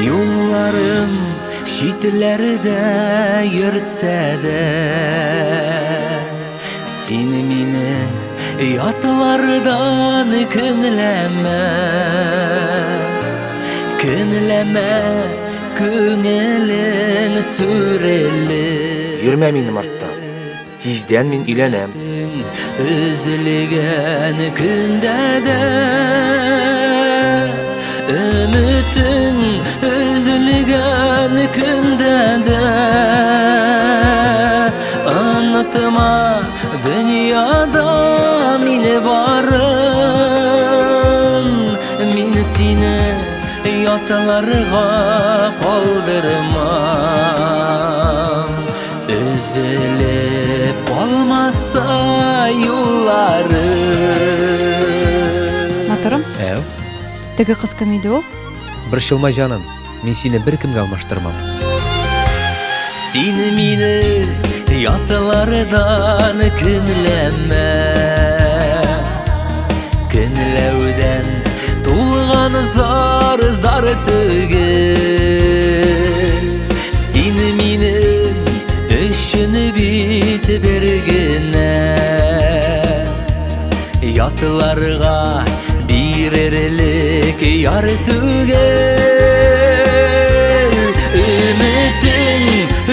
Юлларым читләрдә йөртсә дә, Син мине ятлардан көнләмә. Көнләмә, күңелең сүрелеп. Йөрмә минем артта. Тиздән мин өйләнәм. Өзелгән көндә дә Өметең өзелгән көндә дә Онытма дөньяда мине барын. Мин сине ятларга калдырмам. Өзелеп калмаса юллары. Матурым. Әү. Теге кыз кем иде ул? Борчылма, җаным, мин сине беркемгә алмаштырмам. Син мине ятлардан көнләмә. Көнләүдән тулган зар зар түгел. Син минем өчен бит бер генә. Ятларга бирерлек яр түгел. Өметең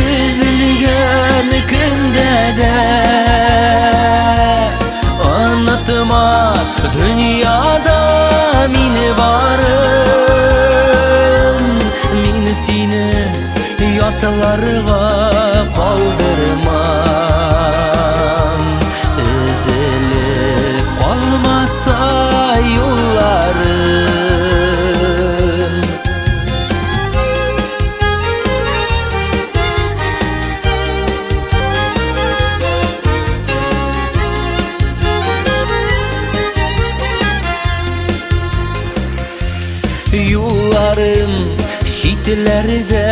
өзелгән көндә дә Онытма, дөньяда мине барын. Мин сине ятларга калдырмам. Өзелеп калмаса юлларым. Юлларым читләрдә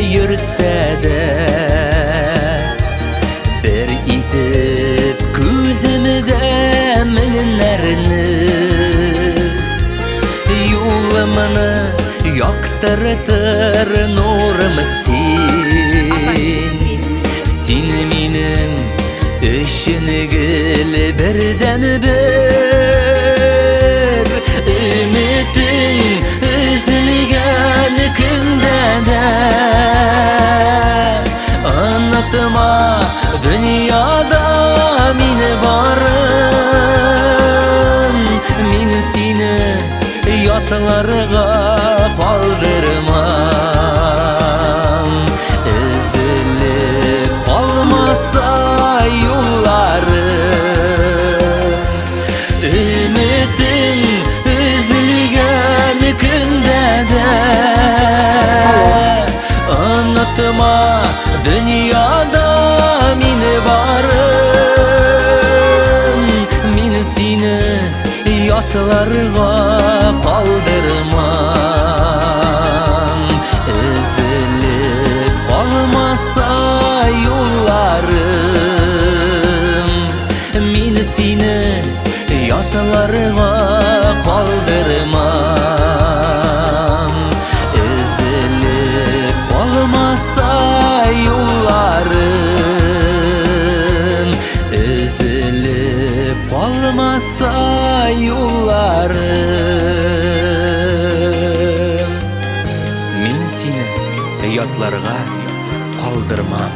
йөртсә дә, бер итеп күземдә меңнәрне, юлымны яктыртыр нурым син. Син минем өчен гел бердән бер. Өметең өзелгән көндә дә Онытма, дөньяда мине барын. Мин сине ятларга калдырмам. Өзелеп калмаса юлларым. Өметең өзелгән көндә дә Онытма, дөньяда мине барын. Мин сине ятларга калдырмам. Өзелеп калмаса юлларым. Мин сине ятларга калдырмам. Өзелеп калмаса юлларым. Өзелеп калмаса юлларым. Мин сине ятларга калдырмам.